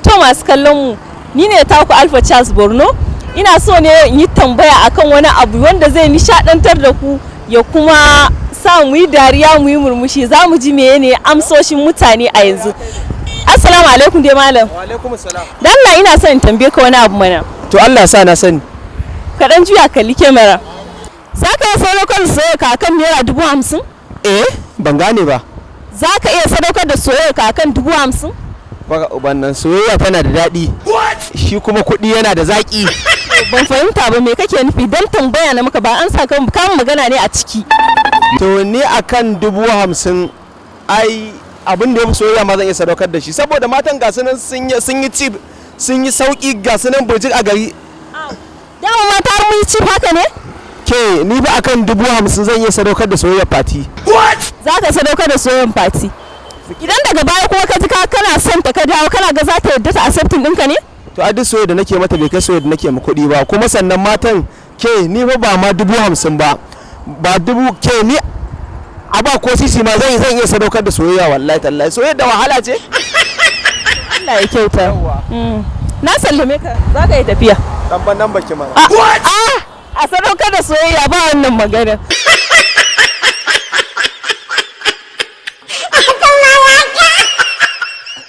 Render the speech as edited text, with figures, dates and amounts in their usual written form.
To, masu kallon mu, ni ne taku Alpha Charles Borno. Ina so ne in yi tambaya akan wani abu wanda zai nishadantar da ku ya kuma sa mu yi dariya, mu yi murmushi. Za mu ji meye amsoshin mutane a yanzu. Assalamu alaikum dai, malam. Wa alaikum salam. Dan Allah, ina son in tambaye ka wani abu mana. To, Allah sa na sani. Ka dan juya kalli kyamara. Za ka iya sadaukar da soyayya ka akan ₦50,000? Eh, ban gane ba. Za ka iya sadaukar da soyayya ka akan 50,000? Baka uban nan, soyayya tana da daɗi. Shi kuma kuɗi yana da zaƙi. Ban fahimta ba, me kake nufi? Dan tambaya na maka, ba an sa kan magana ne a ciki. To, ni akan 50,000, ai abin da ya fi soyayya ma zan iya sadaukar da shi, saboda matan ga nan sun yi cheap, sun yi sauki, ga su nan burjik a gari. Dama mata har mun yi cheap haka ne? Ke, ni ba akan 50,000 zan iya sadaukar da soyayya Fati. Za ka sadaukar da soyayyan Fati. Idan daga baya kuma ka ji ka kana son ta, ka dawo, kana ga za ta yarda ta accepting ɗinka ne? To, a duk soyayya da nake mata bai kai soyayya da nake ma kuɗi ba. Kuma sannan matan, ke, ni fa ba ma 50,000 ba, ba dubu, ke, ni a ba ko sisi ma zan iya sadaukar da soyayya. Wallahi tallahi, soyayya da wahala ce. Allah ya kyauta. Na sallame ka, za ka yi tafiya. Dan ban nan baki mana. A a sadaukar da soyayya ba wannan magana.